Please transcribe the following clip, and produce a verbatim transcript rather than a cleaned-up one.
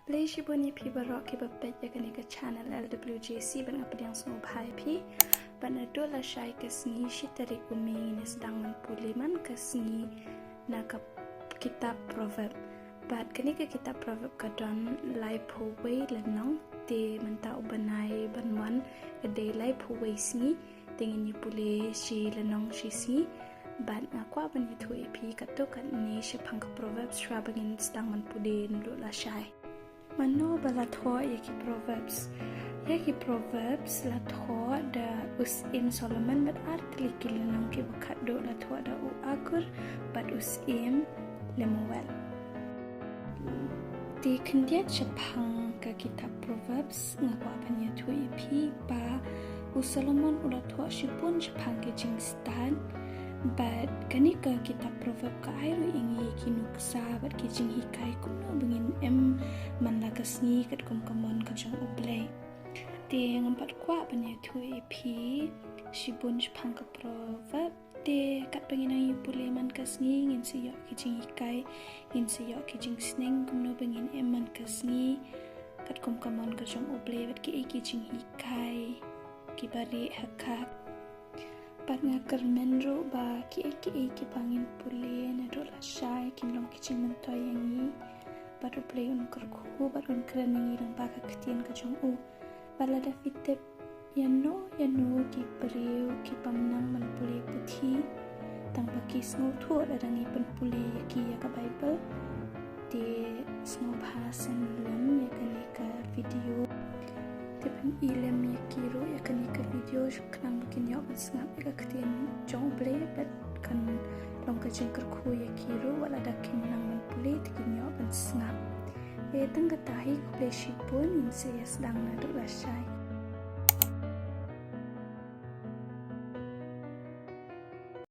Khublei shibun ïa phi baroh kiba peit ïa kane ka channel L W J C, bad nga pdiang sngewbha ïa phi. Bad naduh lashai ka sngi shi tarik u May ngin ïa sdang ban pule man ka sngi na ka kitab Proverb. Bad kane ka kitab Proverb ka don laiphew wei lynnong, te mynta u bnai ban wan ka dei laiphew wei sngi, te ngin ïa pule shi lynnong shi sngi. Bad nga kwah ban ïathuh ïa phi katto katne shaphang ka Proverbs shuwa ba ngin sdang ban pule naduh lashai. Mano ba la thoh ïa ki Proverbs? Ïa ki Proverbs la thoh da u Syiem Solomon bad ar tylli ki lynnong kiba khatduh, la thoh da u Agur bad u Syiem Lemuel. Te khyndiat shaphang ka kitab Proverbs, nga kwah ban ïathuh ïa phi ba u Solomon u la thoh shibun shaphang ki jingstad, bad kane ka kitab Proverb ka ai ruh ïa ngi ki nuksa bad ki jinghikai kumno ba ngin im man la ka sngi katkum ka mon ka jong U Blei. Te ngam pat kwah ban ïathuh ïa phi shibun shaphang ka Proverb. Te katba ngi nang ïa pule man ka sngi, ngin sa ïoh ki jinghikai, ngin sa ïoh ki jingsneng kumno ba ngin im man ka sngi katkum ka mon ka jong U Blei, bad kiei ki jinghikai kiba rieh ha ka. Bad nga kyrmen ruh ba kiei kiei kiba ngin pule naduh lashai kin long ki jingmyntoi ïa ngi, bad U Blei un kyrkhu bad un kren ïa ngi lyngba ka ktien ka jong u. Bad lada phi tip ïano ïano ki briew ki bym nang ban pule puthi, tang ba ki sngewthuh lada ngi pynpule ïa ki ïa ka Baibl, te sngewbha send lem ïa kane ka video. Te pyni lem ïa ki ruh ïa kane ka video, khnang ba kin ïoh ban sngap ïa ka ktien jong U Blei, bad kan long ka jingkyrkhu ïa ki ruh, wat lada kim nang ban pule te kin ïoh ban sngap. Te tang kata hi, khublei shibun, ngin sa ïa sdang naduh lashai.